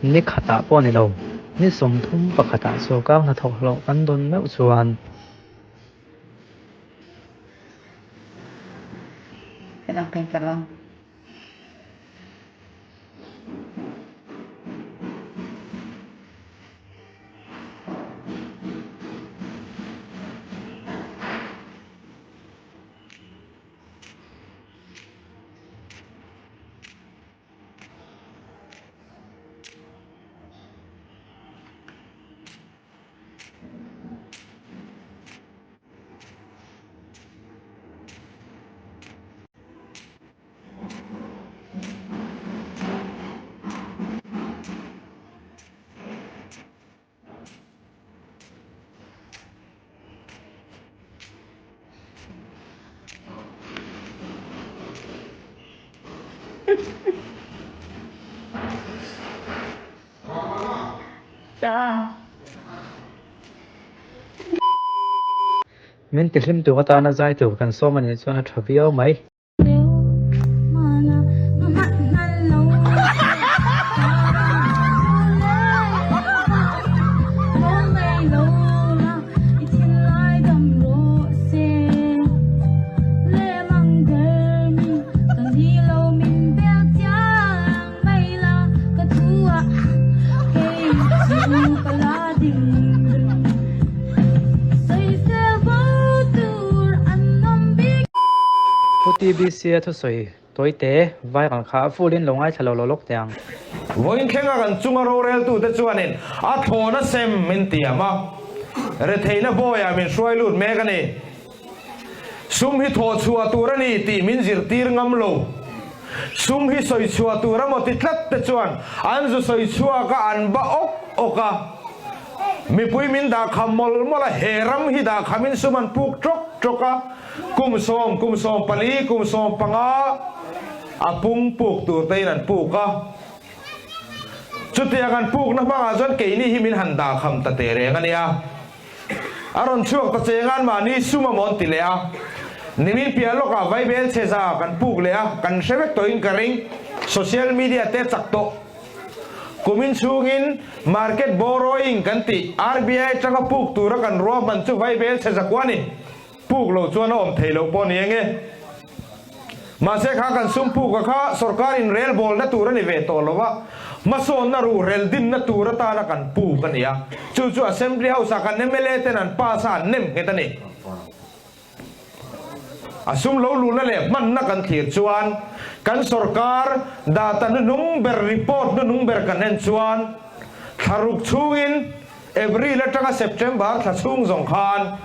Ni khatah pawh ni lo, ni 31 pakhatah sorkar hnathawk hlawh kan dawn meuh chuan. Min tihlim tur atana zai tur kan sawm a nih chuan a tha viau mai. Pu TBC-a thusawi tawite viral kha a full in lo ngaithla lo lo lawk teh ang. Vawiin thlenga kan chunga roreltute chuanin a thlawna sem min tiam a, retheihna bawiah min hruai lut mek a ni. Sum hi thawh chhuah tur a ni tih min zirtir ngam lo. Sum hi sawi chhuah tur a maw ti tlat te chuan an zu sawi chhuak a, an ba awk awk a. Mipui min dah kham mawlh mawlh a, he ram hi dah khamin sum an puk tawk tawk a. Kum sawm, kum 14, kum 15 a pung puk tur te in an puk a. Chutiang an pukna hmangah chuan keini hi min han dah kham ta teh reng a nia. A rawn chhuak ta che ngan mahni sum a mawn ti leh a. Nimin piah lawkah Vaibel chhe za kan puk leh a, kan hre vek tawhin ka ring. Social media te chak tawh. Kumin chhungin market borrowing kan tih RBI atanga puk tura kan ruahman chu Vaibel chhe za kua ni. Puk lo chuan a awm thei loh pawh ni enge. Mahse kha kan sum puk a kha sorkar in rel bawlna tur a ni ve tawh lo a, hmasawnna ruh rel dinna tur atana kan puk a ni a, chu chu Assembly House ah kan mla ten an pass a an nem nghet a ni. A sum lo luhna leh hmanna kan thlir chuan kan sorkar data hnuhnung ber report hnuhnung ber kan en chuan thla ruk chhungin April atanga September thla chhung zawng khan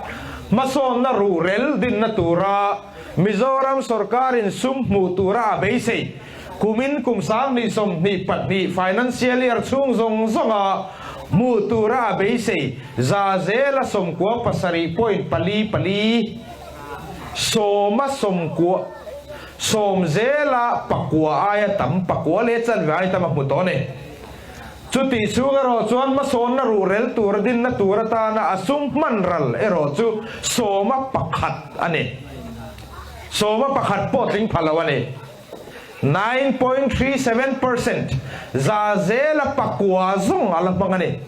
hmasawnna ruhrel dinna tura Mizoram sorkarin sum hmuh tura a beisei kumin kum 2022 financial year chhung zawng zawnga hmuh tura a beisei za zela sawmkua pasarih point pali pali sawma sawmkua sawm zela pakua aia tam pakua leh chanve aia tam a hmu tawh a ni. Chutih chhung erawh chuan hmasawnna ruhrel tura dinna tur atana a sum hman ral erawh chu sawma pakhat a ni. Sawma pakhat pawh tling pha lo a ni. 9.37 percent za zela pakua zawng a la hmang a ni.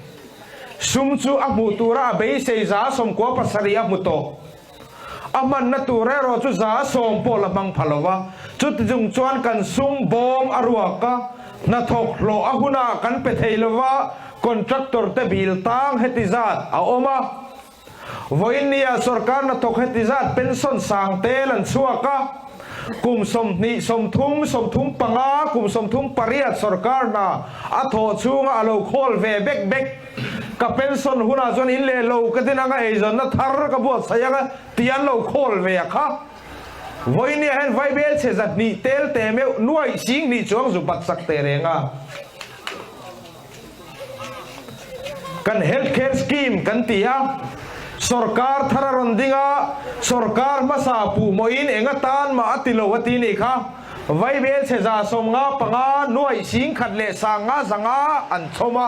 Sum chu a hmuh tura a beisei 97% a hmu tawh. A hmanna tur erawh chu 10% pawh la hmang pha lo va, chuti chung chuan kan sum bawm a ruak a, hnathawk hlawh a hunah kan pe thei lo va, contractor te bil tang heti zat a awm a. Vawiin nia sorkar hnathawk heti zat pension sang tel an chhuak a, kum 20, 30, 35, kum 38 sorkar hna a thawh chhunga a lo khawl ve bek bek. Ka pension hunah chuan in leh lo ka tin anga eizawnna thar ka buatsaih anga tih an lo khawl ve a kha. Vawinia hian Vaibel chhe 200 tel te meuh nuaih 2000 chuang zu bat sak teh reng a. Kan health care scheme kan ti a, sorkar thar a rawn ding a, sorkar hmasa puhmawhin eng atan mah a ti lo a ti nih kha. Vaibel chhe 155 nuaih 10,000 leh 500 an chhawm a,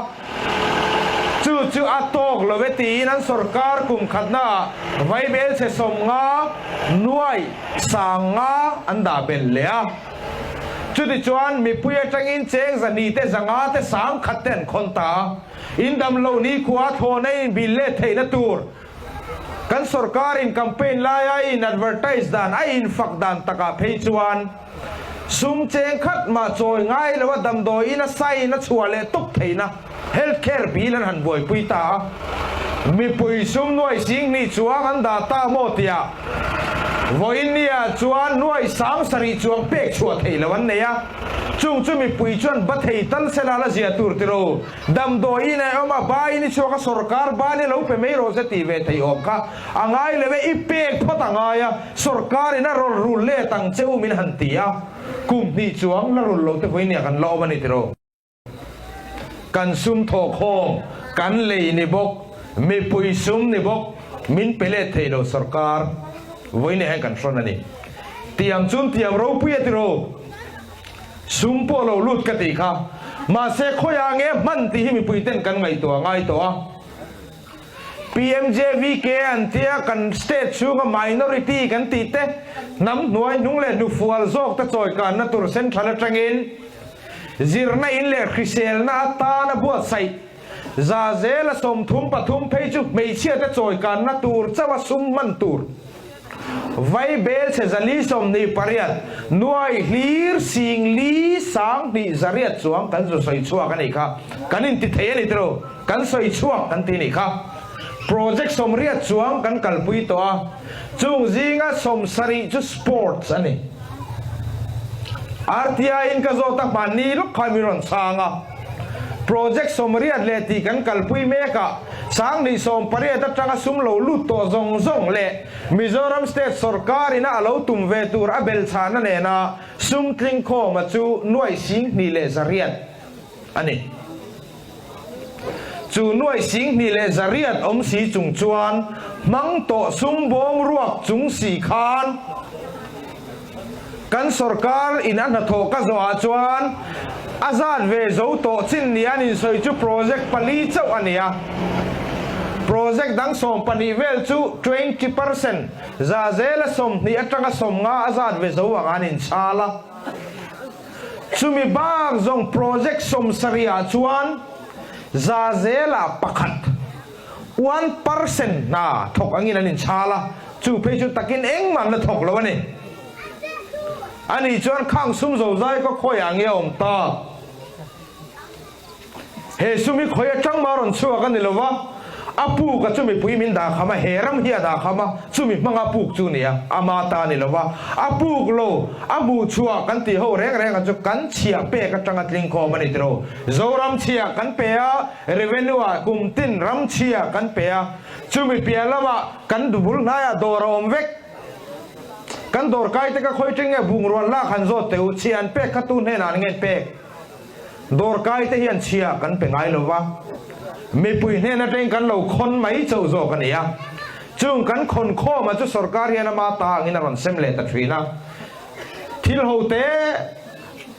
chu chu a tawk lo e tiin an sorkar kum khatnaah vaibel chhe 50 nuaih 500 an dah belh leh a. Chutichuan mipui atangin cheng 200 te 500 te 1000 te an khawn ta a, in dam lo nikhua thlawhna in bil let theihna tur, Kan sorkarin campaign laia a in advertise dan a infak dan takah phei chuan sum cheng khat mah chawi ngai lo a damdawiin a sign a chhuah leh tawp theihna health care bill an han buaipui ta a. Mipui sum nuai 2000 chuang an dah ta maw tiah vawiin nia chuan nuai 7000 chuang pek chhuah theih loh an nei a, chung chu mipui chuan ba thei tal sela la zia tur tiro. Damdawi in a awm a, ba in i chhuak a, sorkar ban i lo pe mai rawh se tih ve theih awm kha a ngai lo e, i pek phawt a ngai a, sorkar in a rawn rul let ang che u min han ti a, kum hnih chuang la rul lo te vawinia kan la awm a ni tiraw. Kan sum thawhkhawm kan lei ni bawk, mipui sum ni bawk, min pe let thei lo sorkar vawinia hian kan hrawn a ni. Tiang chun tiang ropui a tiraw. Sum pawh lo lut ka tih kha. Mahse khawiah nge hman tih hi mipui ten kan ngaihtuah ngai tawh a. PMJVK an tia kan state chhunga minority kan tih te, hnam hnuai hnung leh hnufual zawk te chawikanna tur central atangin zirna in leh hriselna atana buatsaih za zela 33 phei chu hmeichhia te chawikanna tur chauha sum hman tur. Vaibel chhe 428, nuai hlir 40 2,800 chuang kan zu sawi chhuak a nih kha. Kan inti thei a ni tiraw? Kan sawi chhuak kan ti nih kha. Project 80 chuang kan kalpui tawh a, chung zinga 70 chu sports a ni. RTI in ka zawt a, hmanni lawk khan min rawn chhang a. Project 80 leh tih kan kalpui mek a, 2018 atanga sum lo lut tawh zawng zawng leh Mizoram State sawrkar ina a lo tum ve tur a belchhahna nena sum tlingkhawma chu nuaih 2100 a ni. Chu nuaih 2100 awm si chung chuan hmang tawh sum bawm ruak chung si khan Kan sawrkar in a hnathawh ka zawhah chuan a zat ve zo tawh chin nia an insawi chu project pali chauh a ni a. Project dang 12 vel chu 20% za zela 20 atanga 50 a zat ve zo ang an inchhal a. Chumi bak zawng project 70 ah chuan za zela pakhat, 1%, hna thawk angin an inchhal a. Chu phei chu takin engmah an la thawk lo a ni. Ani chuan khang sum zo zai ka khawiah nge a awm tak? He sum hi khawi atang mah rawn chhuak a ni lo va, a puk a chumi pui min dah kham a, he ram hi a dah kham a, chumi hmanga puk chu ni a, ama ta a ni lo va, a puk lo, a hmuh chhuah kan tih ho reng reng a chu kan chhiah pek atanga tling khawm a ni tiraw. Zoram chhiah kan pe a, revenue ah kum tin ram chhiah kan pe a, chumi piah lamah Kan bul hnaiah dawr a awm vek. Kan dawr kai te ka khawi teng nge bungrua lak han zawt teh u, chhia an pek kha tu hnenah an ngen pek. Dawr kai te hian chhia kan pe ngai lo va, mipui hnen atangin kan lo khawn mai chauh zawk a ni a. Chung kan khawn khawm a chu sorkar hian ama ta angin a rawn sem leh ta thin a. Thil ho te,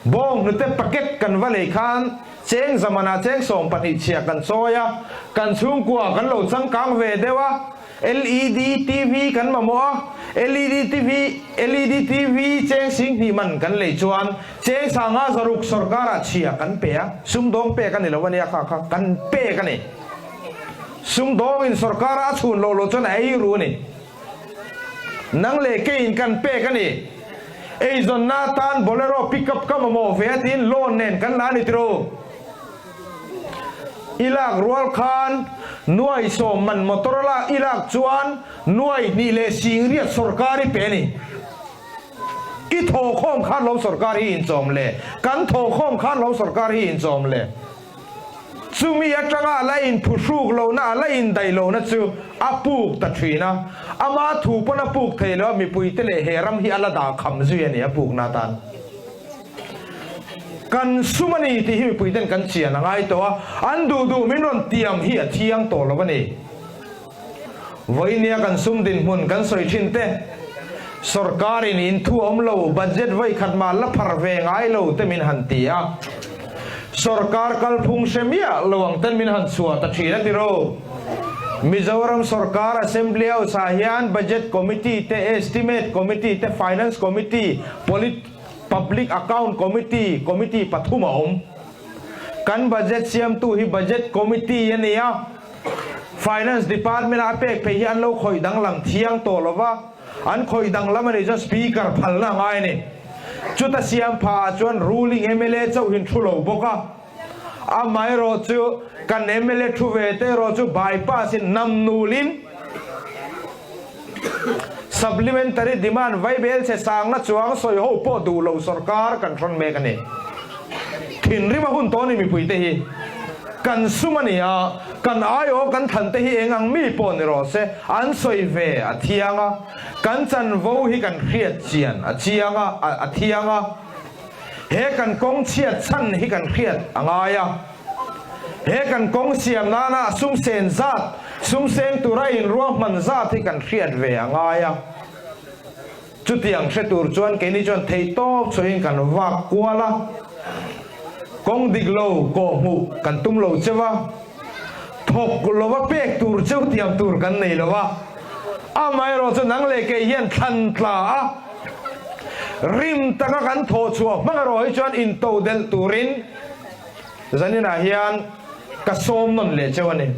bawng hnute packet kan va lei khan cheng zamanah cheng 12 chhia kan chawi a, kan chhungkua kan lo changkang ve deuh a, LED TV kan mamawh a, LED TV LED TV cheng 2000 man kan lei chuan cheng 500 sorkarah chhia kan pe a, sumdawng pek a ni lo a nia kha kha kan pek a ni. Sumdawngin sorkarah a chhun loh loh chuan a ei ru a ni. Nang leh keiin kan pek a ni. Eizawnna atan Bolero pickup ka mamawh ve a tiin loan nen kan la a ni tiraw? I lak rual khan nuai 10 man motor a lak i lak chuan nuai hnih leh 80,000 sorkar i pe a ni. I thawhkhawm khan lo sorkar hi inchawm le. Kan thawhkhawm khan lo sorkar hi inchawm le. Chumi atanga a la inphuhruk lohna, a la indaih lohna chu a puk ta thin a. Ama thu pawn a puk thei lo a, mipuite leh he ram hi a la dah kham zui a ni a pukna atan. Kan sum a ni tih hi mipuiten kan chian a ngai tawh a, an duh duh min rawn tiam hi a thiang tawh lo a ni. Vawinia kan sum dinhmun kan sawi thin te, sorkarin in thu awm lo, budget vawi khat mah la phar ve ngai lo te min han ti a. Sorkar kalphung hre miah lo ang ten min han chhuah ta thin a ti ro. Mizoram sorkar Assembly House ah hian Budget Committee te, Estimate Committee te, Finance Committee, Polit. Public Account Committee, Committee pathum a awm. Kan budget siamtu hi Budget Committee a ni a, Finance Department a pek phei hi an lo khawih danglam thiang tawh lo va, an khawih danglam a nih chuan Speaker phalna a ngai a ni. Chuta siam phah ah chuan ruling mla chauhin thu lo bawk a, amaherawh chu kan mla thu ve te erawh chu bypass in namnulin, Supplementary demand vaibel che sangna chuang sawi ho pawh duh lo sorkar kan hrawn mek a ni. Thinrim a hun tawh a ni mipuite hi. Kan sum a ni a, kan aiawh kan than te hi eng ang mi pawh ni rawh se, an sawi ve a thiang a, kan chanvo hi kan hriat chian a chiang a, a thiang a. He kan kawng chhiat chhan hi kan hriat a ngai a. He kan kawng siam nana sum sen zat, sum seng tura inruahman zat hi kan hriat ve a ngai a. Chutiang hre tur chuan keini chuan theihtawp chhuahin kan vak kual a. Kawng dik lo kawhhmuh kan tum lo cheu a, thawk lova pek tur cheu tiam tur kan nei lo a. Amaherawh chu nang leh kei hian thlan tla a, rim taka kan thawh chhuah hmang erawh hi chuan intodelh turin, Zaninah hian ka sawm nawn leh cheu a ni.